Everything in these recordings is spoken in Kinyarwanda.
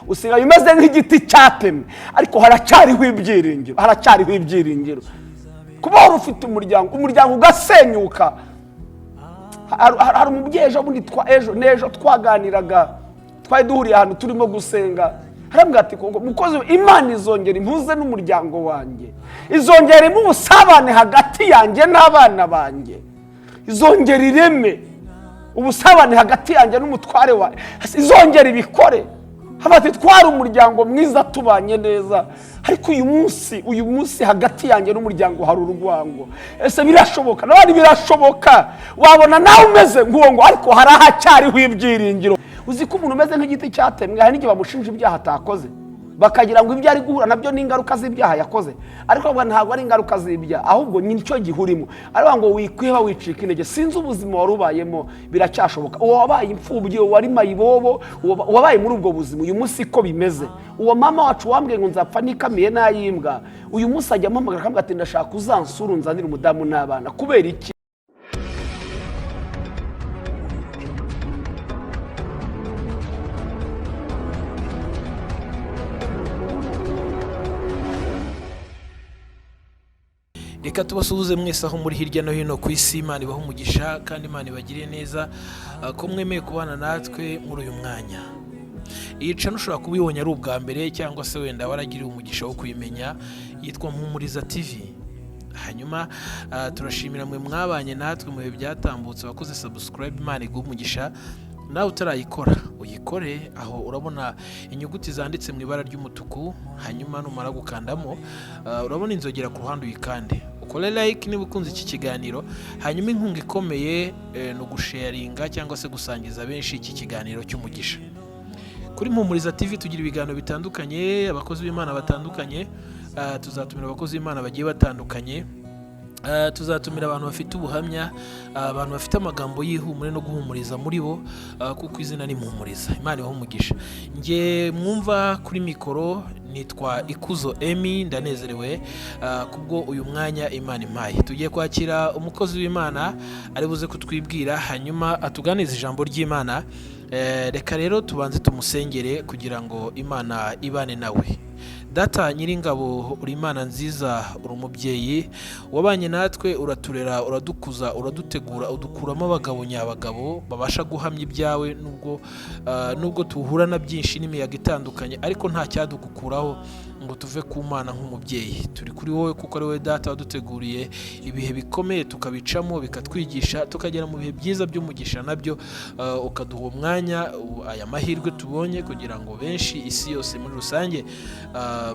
Usigaye umeze nk'igiti cyatemwe, ariko haracyariho ibyiringiro, haracyariho ibyiringiro. Kuba wari ufite umuryango, umuryango ugasenyuka. Hari umubyeyi ejo bundi, ejo n'ejo twaganiraga, twari duhuriye ahantu turimo gusenga, arambwira ati: "Kongo mukozi, Imana izongera impuze n'umuryango wanjye, izongera impe ubusabane hagati yanjye n'abana banjye, izongera ireme ubusabane hagati yanjye n'umutware wanjye, izongera ibikore." Ati: "Twari umuryango mwiza, tubanye neza, ariko uyu munsi hagati yanjye n'umuryango hari urwango. Ese birashoboka?" N'abandi birashoboka. Wabona nawe umeze nk'uwo ngo, ariko hari ahacyariho ibyiringiro. Uzi ko umuntu umeze nk'igiti cyatemwe, hari n'igihe bamushinja ibyaha atakoze, bakagira ngo ibyo ari guhura nabyo ni ingaruka z'ibyaha yakoze, ariko ntabwo ari ingaruka z'ibyaha, ahubwo nicyo gihe urimo. Ariko ngo wikwiheba, wicika intege. Sinzi ubuzima wari ubayemo, biracyashoboka. Uwo wabaye imfubyi, uwo wari mayibobo, wabaye muri ubwo buzima, uyu munsi ko bimeze. Uwo mama wacu wambwiye ngo nzapfa nikamiye n'ay'imbwa, uyu munsi ajya amuhamagara akamubwira ati: "Ndashaka uzansura, unzanire umudamu n'abana." Kubera iki? Reka tubasuhuze mwese aho muri hirya no hino ku isi. Imana ibahe umugisha kandi Imana ibagire neza ko mwemeye kubana natwe muri uyu mwanya. Iyi channel ushobora kuba uyibonye ari ubwa mbere, cyangwa se wenda waragiriwe umugisha wo kuyimenya, yitwa Mpumuriza TV. Hanyuma turashimira mwe mwabanye natwe mu bihe byatambutse, wakoze subscribe, Imana iguhe umugisha. Nawe utarayikora uyikore. Aho urabona inyuguti zanditse mu ibara ry'umutuku, hanyuma numara gukandamo urabona inzogera ku ruhande, uyikande, ukore like niba ukunze iki kiganiro. Hanyuma inkunga ikomeye ni ugusharinga cyangwa se gusangiza benshi iki kiganiro cy'umugisha. Kuri Mpumuriza TV tugira ibiganiro bitandukanye, abakozi b'Imana batandukanye, tuzatumira abakozi b'Imana bagiye batandukanye. Tuzatumira abantu bafite ubuhamya, abantu bafite amagambo y'ihumure no guhumuriza muri bo, kuko izina ni Mpumuriza. Imana ibahe umugisha. Nge mwumva kuri mikoro nitwa Ikuzo Emi. Ndanezerewe kubwo uyu mwanya Imana impaye. Tugiye kwakira umukozi w'Imana ari buze kutwibwira, hanyuma atuganize ijambo ry'Imana. Reka rero tubanze tumusengere kugira ngo Imana ibane nawe. Data Nyiringabo, uri Imana nziza, uri umubyeyi wabanye natwe, uraturera, uradukuza, uradutegura, udukuramo abagabo nyabagabo babasha guhamya ibyawe. Nubwo tuhura na byinshi n'imiyaga itandukanye, ariko nta cyadugukuraho ngo tuve ku Mana. Nk'umubyeyi turi kuri wowe, kuko ari wowe Data waduteguriye ibihe bikomeye, tukabicamo, bikatwigisha, tukagera mu bihe byiza by'umugisha nabyo ukaduha uwo mwanya, aya mahirwe tubonye kugira ngo benshi, isi yose muri rusange,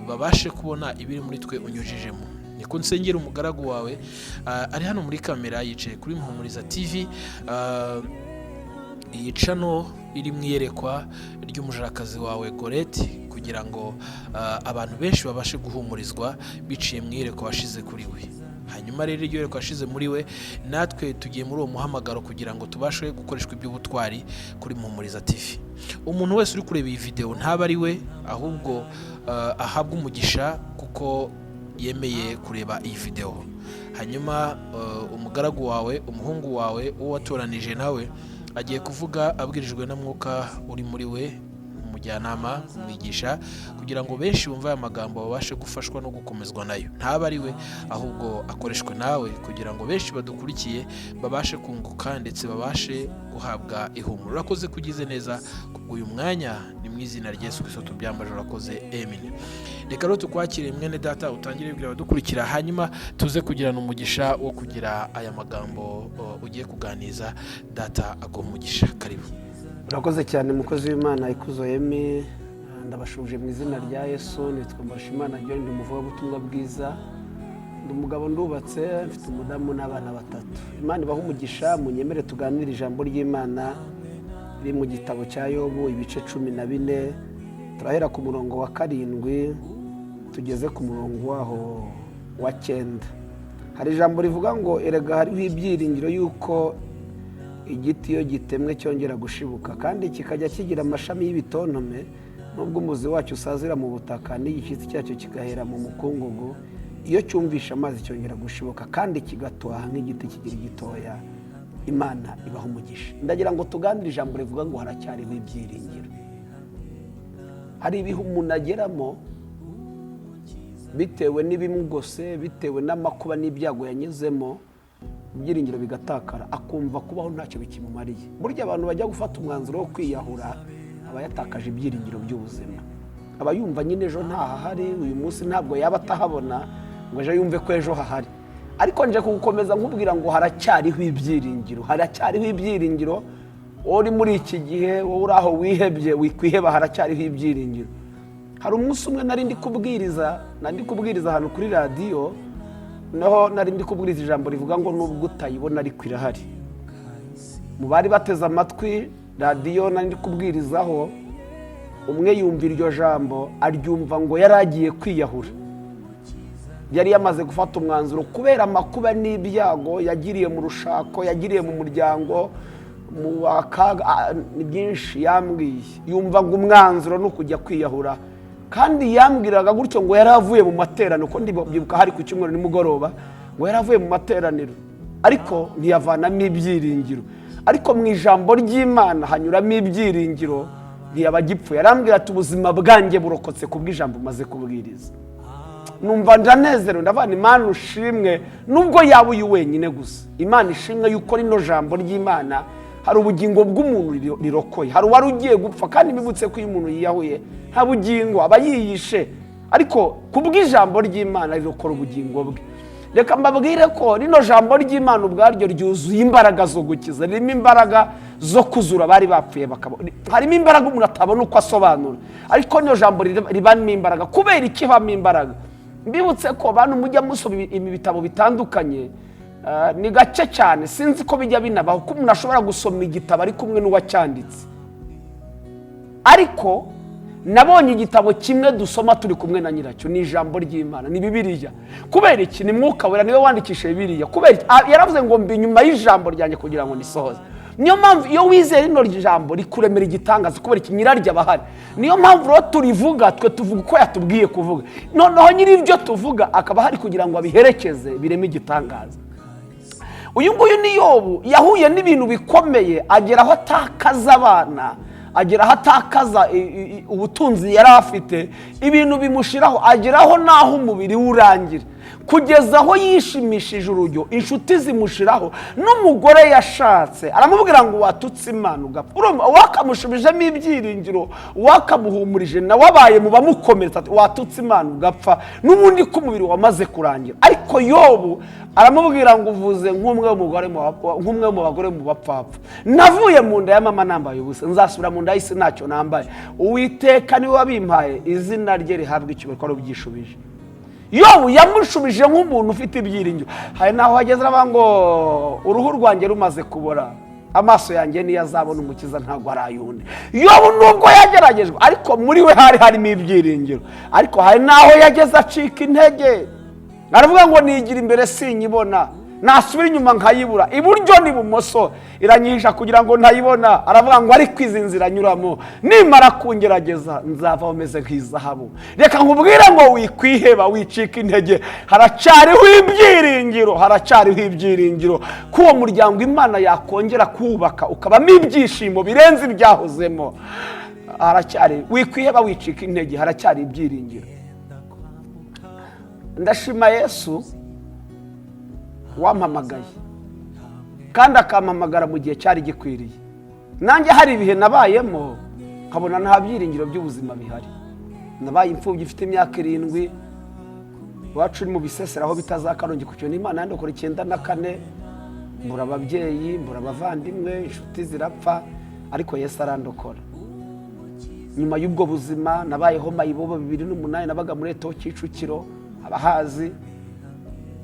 babashe kubona ibiri muri twe unyujijemo. Niko nsengera umugaragu wawe, ari hano muri kamera, yicaye kuri Mpumuriza TV, iyi channel iri mu iyerekwa ry'umujakazi wawe Goreti, kugira ngo abantu benshi babashe guhumurizwa biciye mu iyerekwa washize kuri we. Hanyuma rero iryo yerekwa washize muri we, natwe tugiye muri uwo muhamagaro kugira ngo tubashe gukoreshwa iby'ubutwari kuri Mpumuriza TV. Umuntu wese uri kureba iyi videwo ntaba ari we, ahubwo ahabwe umugisha kuko yemeye kureba iyi videwo. Hanyuma umugaragu wawe, umuhungu wawe, uwo watoranije, nawe agiye kuvuga abwirijwe na Mwuka uri muri we, umujyanama, umwigisha, kugira ngo benshi bumve aya magambo babashe gufashwa no gukomezwa nayo. Ntaba ari we, ahubwo akoreshwe nawe kugira ngo benshi badukurikiye babashe kunguka ndetse babashe guhabwa ihumure. Urakoze kugize neza kubw'uyu mwanya. Ni mu izina rya Yesu Kristo tubyambaje, urakoze, amen. Reka rero tukwakire, mwene data, utangire wibwira abadukurikira, hanyuma tuze kugirana umugisha wo kugira aya magambo ugiye kuganiza. Data aguha umugisha, karibu. Urakoze cyane, mukozi w'Imana Ikuzo Emi. Ndabashuje mu izina rya Yesu. Nitwa Mbarushimana John, ndi umuvugabutumwa bwiza, ndi umugabo, ndubatse, mfite umudamu n'abana batatu. Imana ibahe umugisha. Munyemere tuganire ijambo ry'Imana riri mu gitabo cya Yobu, ibice 14. Turahera ku murongo wa 7 tugeze ku murongo waho wa 9. Hari ijambo rivuga ngo: "Erega hariho ibyiringiro y'uko igiti iyo gitemwe cyongera gushibuka, kandi kikajya kigira amashami y'ibitontome, nubwo umuzi wacyo usazira mu butaka n'igishyitsi cyacyo kigahera mu mukungugu, iyo cyumvishe amazi cyongera gushibuka kandi kigatoha nk'igiti kigira gitoya." Imana ibaha umugisha. Ndagira ngo tuganire ijambo rivuga ngo haracyariho ibyiringiro. Hari ibihe umuntu ageramo bitewe n'ibimugose, bitewe n'amakuba n'ibyago yanyuzemo, ibyiringiro bigatakara, akumva kubaho ntacyo bikimumariye. Burya abantu bajya gufata umwanzuro wo kwiyahura aba yatakaje ibyiringiro by'ubuzima, aba yumva nyine ejo ntahahari, uyu munsi ntabwo yaba atahabona ngo ejo yumve ko ejo hahari. Ariko nje kugukomeza nkubwira ngo haracyariho ibyiringiro, haracyariho ibyiringiro. Wowe uri muri iki gihe, wowe uri aho wihebye, wikwiheba, haracyariho ibyiringiro. Hari umunsi umwe nari ndi kubwiriza, nari ndi kubwiriza ahantu kuri radiyo, naho nari ndi kubwiriza ijambo rivuga ngo nubwo utayibona ariko irahari. Mu bari bateze amatwi radiyo nari ndi kubwirizaho, umwe yumva iryo jambo, aryumva ngo yari agiye kwiyahura. Yari yamaze gufata umwanzuro kubera amakuba n'ibyago yagiriye mu rushako, yagiriye mu muryango, mu kaga, ni byinshi yambwiye. Yumva ngo umwanzuro ni ukujya kwiyahura, kandi yambwiraga gutyo ngo yari avuye mu materaniro, ko ndibyibuka hari ku cyumweru nimugoroba, ngo yari avuye mu materaniro, ariko ntiyavanamo ibyiringiro. Ariko mu ijambo ry'Imana hanyuramo ibyiringiro, ntiyaba agipfuye. Yarambwira ati ubuzima bwanjye burokotse kubw'ijambo umaze kubwiriza. Numva ndanezerewe, ndavuga Imana ushimwe, nubwo yaba uyu wenyine gusa. Imana ishimwe yuko rino jambo ry'Imana hari ubugingo bw'umuntu rirokoye. Hari uwari ugiye gupfa, kandi bibutse ko iyo umuntu yiyahuye nta bugingo aba yiyishe, ariko kubw'ijambo ry'Imana rirokora ubugingo bwe. Reka mbabwire ko rino jambo ry'Imana ubwaryo ryuzuye imbaraga zo gukiza, ririmo imbaraga zo kuzura abari bapfuye bakaba, harimo imbaraga umuntu atabona uko asobanura, ariko rino jambo ribamo imbaraga. Kubera iki habamo imbaraga? Mbibutse ko bantu mujya musoma ibi bitabo bitandukanye, ni gake cyane, sinzi ko bijya binabaho ko umuntu ashobora gusoma igitabo ari kumwe n'uwacyanditse. Ariko nabonye igitabo kimwe dusoma turi kumwe na nyiracyo, ni ijambo ry'Imana, ni Bibiliya. Kubera iki? Ni Mwuka Wera niwe wandikishije Bibiliya. Kubera iki? Yaravuze ngo mbi inyuma y'ijambo ryanjye kugira ngo nisohoze. Niyo mpamvu iyo wizeye rino jambo rikuremera igitangaza. Kubera iki? Nyiraryo aba ahari. Niyo mpamvu rero turivuga, twe tuvuga uko yatubwiye kuvuga, noneho nyiri ibyo tuvuga akaba ahari kugira ngo abiherekeze bireme igitangaza. Uyu nguyu ni Yobu, yahuye n'ibintu bikomeye, agera aho atakaza abana, agera aho atakaza ubutunzi yari afite, ibintu bimushiraho, ageraho n'aho umubiri we urangira, kugeza aho yishimishije urujyo, inshuti zimushiraho, n'umugore yashatse aramubwira ngo watutse Imana ugapfa. Urumva uwakamushubijemo ibyiringiro, uwakamuhumurije, nawe abaye mu bamukomeretsa, ati watutse Imana ugapfa n'ubundi ko umubiri wamaze kurangira. Ariko Yobu aramubwira ngo uvuze nk'umwe nk'umwe mu bagore mu bapfapfa. Navuye mu nda ya mama nambaye ubusa, nzasubira mu nda y'isi ntacyo nambaye. Uwiteka niwe wabimpaye, izina rye rihabwa icyubahiro ko ari ubyishubije. Yobu yamushubije nk'umuntu ufite ibyiringiro. Hari n'aho hageze aravuga ngo uruhu rwanjye rumaze kubora, amaso yanjye niyo azabona umukiza, ntabwo ari ay'undi. Yobu nubwo yageragejwe, ariko muri we hari harimo ibyiringiro. Ariko hari n'aho yageze acika intege, aravuga ngo nigira imbere sinyibona, nasubira inyuma nkayibura, iburyo n'ibumoso iranyihisha kugira ngo ntayibona. Aravuga ngo ariko izi nzira anyuramo, nimara kungerageza nzavaho meze nk'izahabu. Reka nkubwire ngo wikwiheba, wicika intege, haracyariho ibyiringiro, haracyariho ibyiringiro ko uwo muryango Imana yakongera kuwubaka ukabamo ibyishimo birenze ibyahozemo. Haracyari, wikwiheba, wicika intege, haracyari ibyiringiro. Ndashima Yesu wampamagaye kandi akampamagara mu gihe cyari gikwiriye. Nanjye hari ibihe nabayemo nkabona nta byiringiro by'ubuzima bihari. Nabaye imfubyi ifite imyaka 7, iwacu uri mu Bisesero aho bita za Karongi ku Kintu. Imana yandokora 94, mbura ababyeyi, mbura abavandimwe, inshuti zirapfa, ariko Yesu arandokora. Nyuma y'ubwo buzima nabayeho mayibobo 2008, nabaga muri Eto Kicukiro, abahazi,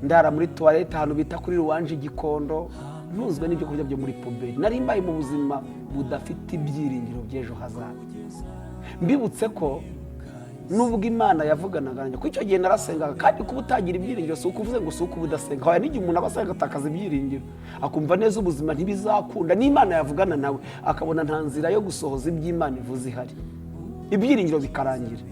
ndara muri toilette ahantu bita kuri Ruwanje Gikondo, ntuzwe n'ibyo kurya byo muri poubelle. Nari mbaye mu buzima budafite ibyiringiro by'ejo hazaza. Mbibutse ko nubwo Imana yavuganaga nanjye, kuko icyo gihe narasengaga, kandi kuba utagira ibyiringiro si ukuvuze ngo si ukuba udasenga. Hoya, n'igihe umuntu aba asenga agatakaza ibyiringiro, akumva neza ubuzima ntibizakunda, n'Imana yavugana nawe akabona nta nzira yo gusohoza iby'Imana ivuze ihari, ibyiringiro bikarangira.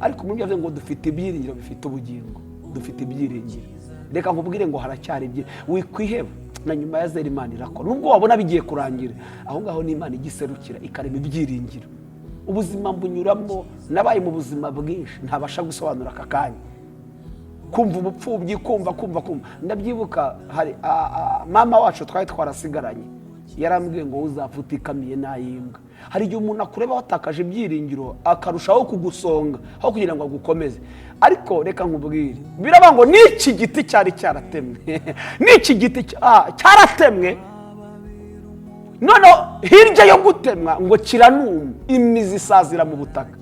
Ariko muri byo ngo dufite ibyiringiro bifite ubugingo, dufite ibyiringiro. Reka nkubwire ngo haracyari ibyi, wikwiheba. Na nyuma ya zero Imana irakora, nubwo wabona bigiye kurangira, aho ngaho ni Imana igiserukira ikarema ibyiringiro. Ubuzima mbunyuramo, nabaye mu buzima bwinshi ntabasha gusobanura aka kanya. Kumva ubupfubyi, kumva kumva kumva. Ndabyibuka hari mama wacu twari twarasigaranye, yarambwiye ngo uzapfa utikamiye n'ayimbwa. Hari igihe umuntu akureba watakaje ibyiringiro akarushaho kugusonga aho kugira ngo agukomeze. Ariko reka nkubwire, biraba ngo n'iki giti cyari cyaratemwe, n'iki giti cyaratemwe, noneho hirya yo gutemwa ngo kiranuma, imizi isazira mu butaka.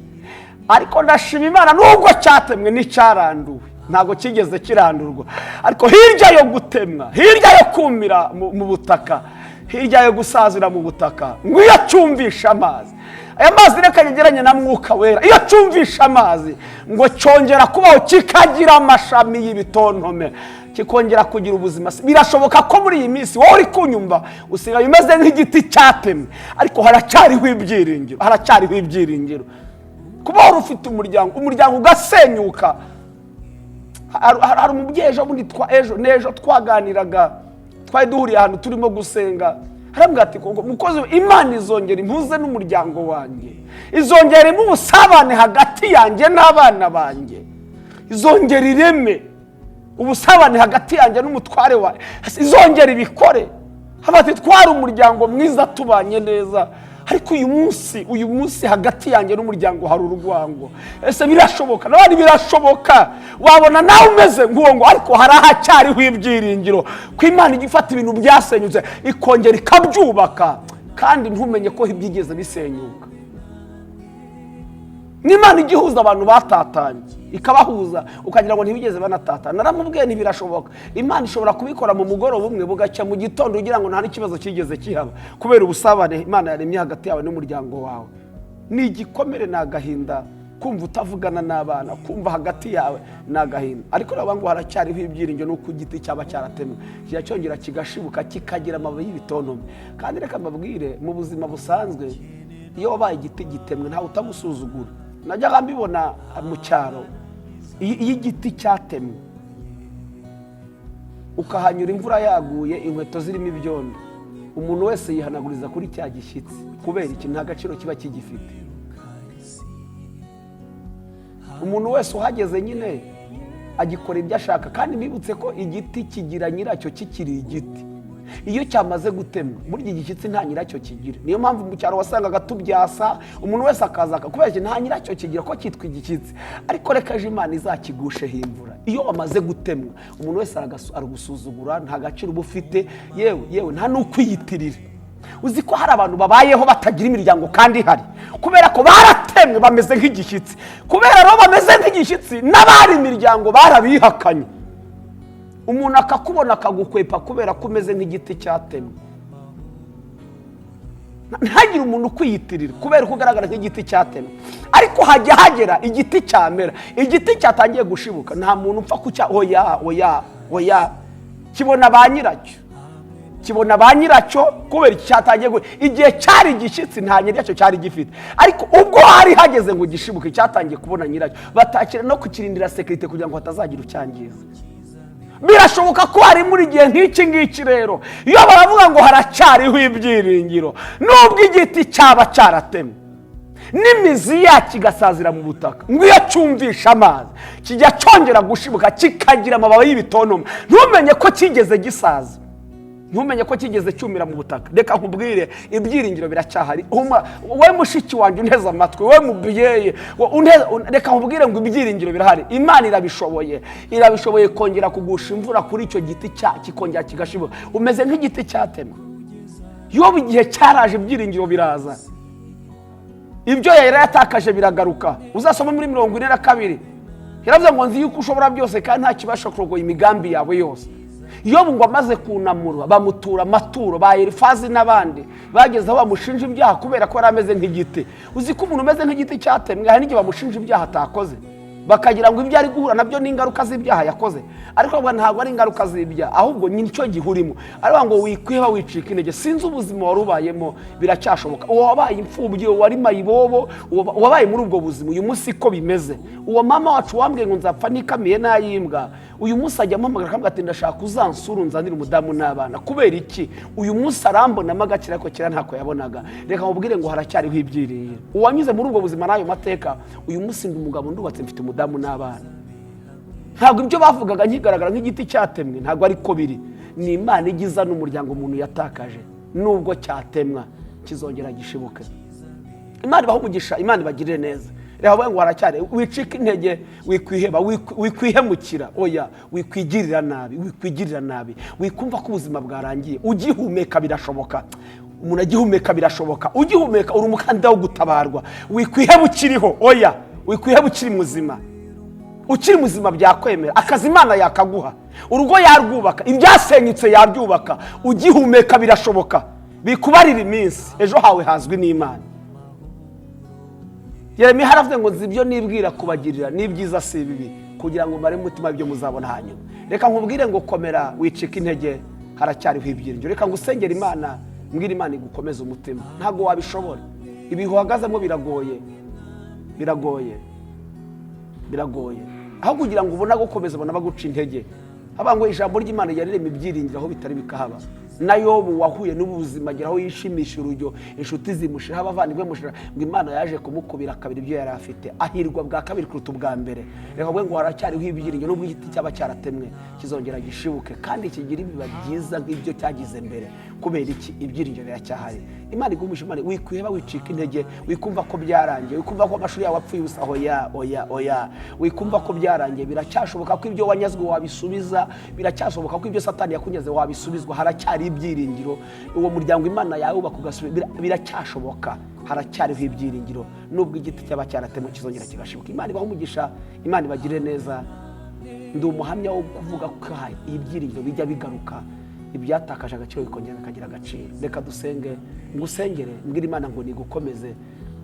Ariko ndashima Imana, nubwo cyatemwe n'icyaranduwe, ntabwo kigeze kirandurwa. Ariko hirya yo gutemwa, hirya yo kumira mu butaka, hirya yo gusazira mu butaka, ngo iyo cyumvishe amazi, aya mazi reka yegeranye na Mwuka Wera, iyo cyumvishe amazi ngo cyongera kubaho, kikagira amashami y'ibitontome, kikongera kugira ubuzima. Birashoboka ko muri iyi minsi wowe uri kunyumva usigaye umeze nk'igiti cyatemwe, ariko haracyariho ibyiringiro, haracyariho ibyiringiro. Kuba wari ufite umuryango, umuryango ugasenyuka. Hari umubyeyi ejo bundi ejo n'ejo twaganiraga, twari duhuriye ahantu turimo gusenga, arambwira ati: "Koko mukozi, Imana izongera impuze n'umuryango wanjye, izongera impe ubusabane hagati yanjye n'abana banjye, izongera ireme ubusabane hagati yanjye n'umutware wawe, izongera ibikore." Ati: "Twari umuryango mwiza, tubanye neza, ariko uyu munsi hagati yanjye n'umuryango hari urwango. Ese birashoboka?" N'abandi birashoboka. Wabona nawe umeze nk'uwo ngo, ariko hari ahacyariho ibyiringiro ko Imana ijya ifata ibintu byasenyutse ikongera ikabyubaka, kandi ntumenye ko byigeze bisenyuka. N'Imana ijya ihuza abantu batatanye, ikabahuza ukagira ngo ntibigeze banatatana. Naramubwiye, ntibirashoboka. Imana ishobora kubikora mu mugoroba umwe, bugacya mu gitondo ugira ngo nta n'ikibazo cyigeze kihaba, kubera ubusabane Imana yaremye hagati yawe n'umuryango wawe. Ni igikomere, ni agahinda kumva utavugana n'abana, kumva hagati yawe ni agahinda. Ariko rero ngo haracyariho ibyiringiro, nuko igiti cyaba cyaratemwe kijya cyongera kigashibuka, kikagira amababi y'ibitontome. Kandi reka mbabwire, mu buzima busanzwe iyo wabaye igiti gitemwe ntawe utagusuzugura. Najyaga mbibona mu cyaro, iyo igiti cyatemwe ukahanyura imvura yaguye, inkweto zirimo ibyondo, umuntu wese yihanaguriza kuri cya gishyitsi. Kubera iki? Nta gaciro kiba kigifite. Umuntu wese uhageze nyine agikora ibyo ashaka. Kandi bibutse ko igiti kigira nyiracyo kikiri igiti. Iyo cyamaze gutemwa, burya igishyitsi nta nyiracyo kigira. Niyo mpamvu mu cyaro wasangaga tubyasa, umuntu wese akaza, kubera iki? Nta nyiracyo kigira, ko cyitwa igishyitsi. Ariko reka ejo Imana izakigusheho imvura. Iyo wamaze gutemwa, umuntu wese aragusuzugura, nta gaciro uba ufite, yewe yewe nta n'ukwiyitirira. Uzi ko hari abantu babayeho batagira imiryango kandi ihari, kubera ko baratemwe, bameze nk'igishyitsi. Kubera rero bameze nk'igishyitsi, n'abari imiryango barabihakanye. Umuntu akakubona akagukwepa kubera ko umeze nk'igiti cyatemwe. Ntagire umuntu ukwiyitirira kubera ko ugaragara nk'igiti cyatemwe. Ariko hajya hagera igiti cyamera, igiti cyatangiye gushibuka, nta muntu upfa kucya. Oya, oya, oya, kibona ba nyiracyo, kibona ba nyiracyo. Kubera iki? Cyatangiye igihe cyari igishyitsi nta nyiracyo cyari gifite, ariko ubwo hari hageze ngo gishibuke, cyatangiye kubona nyiracyo, batakira no kukirindira sécurité kugira ngo hatazagira ucyangiza. Birashoboka ko hari muri gihe nk'iki ngiki rero, iyo baravuga ngo haracyariho ibyiringiro, nubwo igiti cyaba cyaratemwe n'imizi yacyo igasazira mu butaka, ngo iyo cyumvishe amazi kijya cyongera gushibuka, kikagira amababi y'ibitontome, ntumenye ko kigeze gisaza, ntumenye ko kigeze cyumira mu butaka. Reka nkubwire, ibyiringiro biracyahari. We mushiki wanjye unteze amatwi, we mubyeyi reka nkubwire ngo ibyiringiro birahari. Imana irabishoboye, irabishoboye kongera kugusha imvura kuri icyo giti kikongera kigashibuka. Umeze nk'igiti cyatemwe. Yobu igihe cyaraje, ibyiringiro biraza, ibyo yari yatakaje biragaruka. Uzasoma muri 42, yaravuze ngo: "Nzi yuko ushobora byose kandi nta kibasha kurogoya imigambi yawe yose." Yobu ngo amaze kunamurwa, bamutura amaturo, ba Elifazi n'abandi bageze aho bamushinja ibyaha kubera ko yari ameze nk'igiti. Uzi ko umuntu umeze nk'igiti cyatemwe hari n'igihe bamushinja ibyaha atakoze? Bakagira ngo ibyo ari guhura nabyo ni ingaruka z'ibyaha yakoze, ariko ntabwo ari ingaruka z'ibyaha, ahubwo nicyo gihe urimo. Aravuga ngo wikwiheba, wicika intege. Sinzi ubuzima wari ubayemo, biracyashoboka. Uwo wabaye imfubyi, uwo wari mayibobo, wabaye muri ubwo buzima, uyu munsi ko bimeze. Uwo mama wacu wambwiye ngo nzapfa nikamiye n'ay'imbwa, uyu munsi ajya ampamagara akambwira ati: "Ndashaka uzansura, unzanire umudamu n'abana." Kubera iki? Uyu munsi arambonamo agaciro, ariko kera ntako yabonaga. Reka mubwire ngo haracyariho ibyiringiro. Uwanyuze muri ubwo buzima n'ayo mateka, uyu munsi ndi umugabo, ndubatse, mfite umudamu n'abana. Ntabwo ibyo bavugaga nkigaragara nk'igiti cyatemwe, ntabwo ariko biri. Ni Imana igiza n'umuryango umuntu yatakaje, nubwo cyatemwa kizongera gishibuke. Imana ibahe umugisha, Imana ibagirire neza. Reka bavuge ngo haracyari. Wicika intege, wikwiheba, wikwihemukira, oya, wikwigirira nabi, wikwigirira nabi, wikumva ko ubuzima bwarangiye. Ugihumeka birashoboka. Umuntu agihumeka birashoboka. Ugihumeka uri umukandida wo gutabarwa. Wikwiheba ukiriho, oya, wikwiheba ukiri muzima. Ukiri muzima byakwemera. Akazi Imana yakaguha, urugo yarwubaka, ibyasenyutse yabyubaka. Ugihumeka birashoboka. Bikubarira iminsi, ejo hawe hazwi n'Imana. Yeremiya haravuze ngo: "Nzi ibyo nibwira kubagirira, ni ibyiza si ibibi, kugira ngo mbare umutima ibyo muzabona hanyuma." Reka nkubwire ngo komera, wicika intege, haracyariho ibyiringiro. Reka ngusengere Imana, mbwira Imana igukomeze umutima. Ntabwo wabishobora, ibihe uhagazemo biragoye, biragoye, biragoye. Aho kugira ngo ubone gukomeza, ubona baguca intege. Haba ngo ijambo ry'Imana yarirema ibyiringiro aho bitari bikahaba. Na Yobu wahuye n'ubuzima agera aho yishimisha urujyo, inshuti zimushiraho, abavandimwe bamushira, ngo Imana yaje kumukubira kabiri ibyo yari afite, ahirwa bwa kabiri kuruta ubwa mbere. Reka mvuge ngo haracyariho ibyiringiro. Nubwo igiti cyaba cyaratemwe, kizongera gishibuke kandi kigira ibiba byiza nk'ibyo cyagize mbere. Kubera iki? Ibyiringiro biracyahari. Imana igumisha, Imana. Wikwiheba, wicika intege, wikumva ko byarangiye, wikumva ko amashuri yawe apfuye ubusa. Oya, oya, oya, wikumva ko byarangiye. Biracyashoboka ko ibyo wanyazwe wabisubiza. Biracyashoboka ko ibyo Satani yakunyaze wabisubizwa. Haracyari ibyiringiro. Uwo muryango Imana yawubaka ugasubira. Biracyashoboka, haracyariho ibyiringiro. Nubwo igiti cyaba cyaratemwe, kizongera kigashibuka. Imana ibahe umugisha, Imana ibagirire neza. Ndi umuhamya wo kuvuga ko ibyiringiro bijya bigaruka, ibyatakaje agaciro bikongera bikagira agaciro. Reka dusenge, ngusengere, mbwira Imana ngo nigukomeze,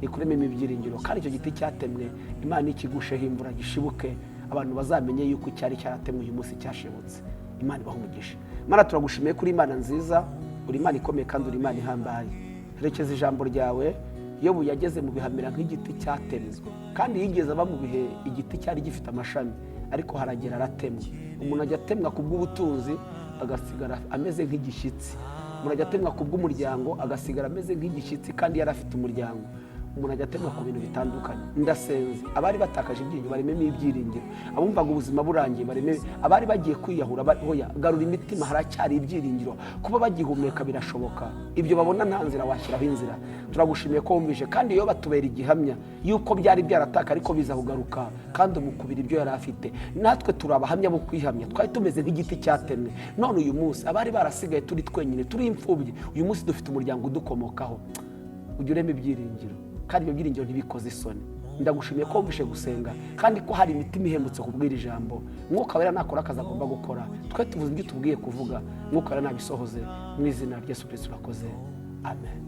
ikurememo ibyiringiro, kandi icyo giti cyatemwe Imana ikigusheho imvura, gishibuke, abantu bazamenye yuko icyari cyaratemwe uyu munsi cyashibutse. Imana ibahe umugisha. Imana, turagushimiye kuri Imana nziza, uri Imana ikomeye kandi uri Imana ihambaye. Herekeza ijambo ryawe. Yobu yageze mu bihamira nk'igiti cyatemwe, kandi yigeze aba mu bihe igiti cyari gifite amashami, ariko haragera aratemwa. Umuntu ajya atemwa ku bw'ubutunzi agasigara ameze nk'igishyitsi. Umuntu ajya atemwa ku bw'umuryango agasigara ameze nk'igishyitsi kandi yari afite umuryango. Umuntu ajya atemwa ku bintu bitandukanye. Ndasenze, abari batakaje ibyiringiro barememo ibyiringiro, abumvaga ubuzima burangiye bareme, abari bagiye kwiyahura oya, garura imitima, haracyari ibyiringiro. Kuba bagihumeka birashoboka. Ibyo babona nta nzira, washyiraho inzira. Turagushimiye ko wumvise, kandi iyo batubera igihamya yuko byari byarataka ariko biza kugaruka, kandi umukubira ibyo yari afite. Natwe turi abahamya bo kwihamya. Twari tumeze nk'igiti cyatemwe, none uyu munsi abari barasigaye turi twenyine, turi imfubyi, uyu munsi dufite umuryango udukomokaho. Ujya urema ibyiringiro, kandi ibyo byiringiro ntibikoze isoni. Ndagushimiye ko wumvishe gusenga, kandi ko hari imitima ihembutse kubwira ijambo. Mwuka Wera nakora akazi agomba gukora. Twe tuvuze ibyo tubwiye kuvuga, Mwuka Wera nabisohoze. Mu izina rya Yesu Kirisito urakoze, amen.